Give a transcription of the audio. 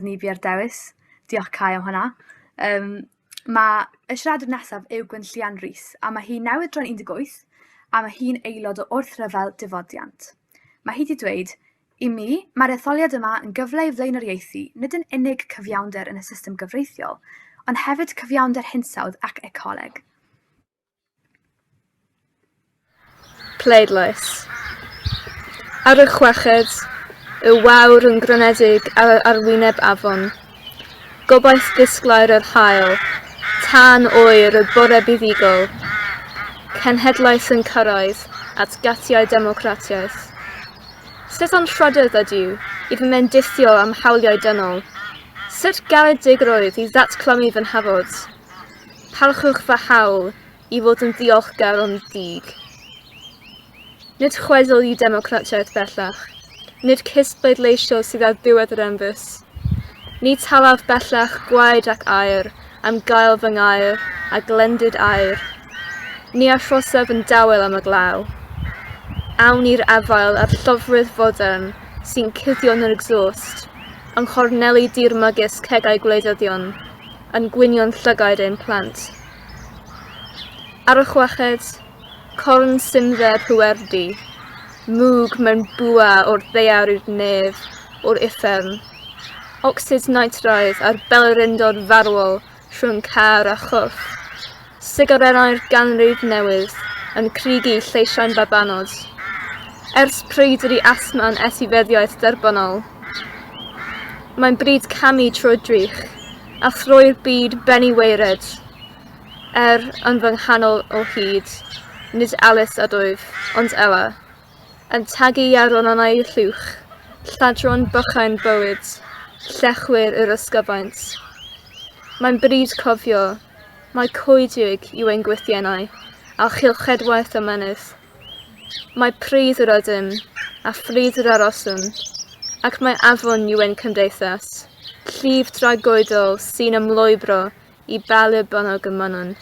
Ni bu'r dewis. Diolch Cai am hwnna. Um, mae y siaradwr nesaf yw Gwenllian Rhys, a mae hi newydd droi'n 18, a mae hi'n aelod o wrthryfel difodiant. Mae hi wedi dweud, I mi, mae'r etholiad yma yn gyfle i flaenoriaethu nid yn unig cyfiawnder yn y system gyfreithiol, ond hefyd cyfiawnder hinsawdd ac ecoleg. Pleidlais. Ar y chweched, y wawr yn grynedig ar arwyneb afon. Gobaith disglair yr haul, tân oer y bore buddugol. Cenhedlaeth yn cyrraedd at gatiau democratiaeth. Sut anrhydedd ydyw i fy mendithio am hawliau dynol? Sut garedigrwydd i ddatglymu fy nhafod? Parchwch fy hawl i fod yn ddiolchgar ond ddig. Nid chwedl yw democratiaeth bellach. Nid cist bleidleisio sydd ar ddiwedd yr enfys. Ni talaf bellach gwaed ac aer am gael fy ngair a glendid aer. Ni arhosaf yn dawel am y glaw. Awn i'r afael â'r llofrudd fodern sy'n cuddio yn yr exhaust, yng nghorneli dirmygus cegau gwleidyddion. yn gwynion llygaid ein plant. Ar y chweched, corn simdde pwerdy, mwg mewn bwa o'r ddaear i'r nef, o'r uffern. Ocsid nitraidd a'r belerindod farwol rhwng car a chwff. Sigarennau'r ganrif newydd yn crygu lleisiau'n babanod. Ers pryd ydy asthma'n etifeddiaeth derbynnol? Mae'n bryd camu trwy'r drych, a throi'r byd ben i waered. Er, yn fy nghanol o hyd, nid Alice ydwyf, ond Ella. Yn tagu ar ronannau llwch, lladron bychain bywyd, llechwyr yr ysgyfaint. Mae'n bryd cofio, mai coediwg yw ein gwythiennau, a chylchedwaith ymennydd. Mae pridd yr ydym, a phridd yr aroswn, ac mae afon yw ein cymdeithas, llif dragoeddol sy'n ymlwybro i ba le bynnag y mynnwn.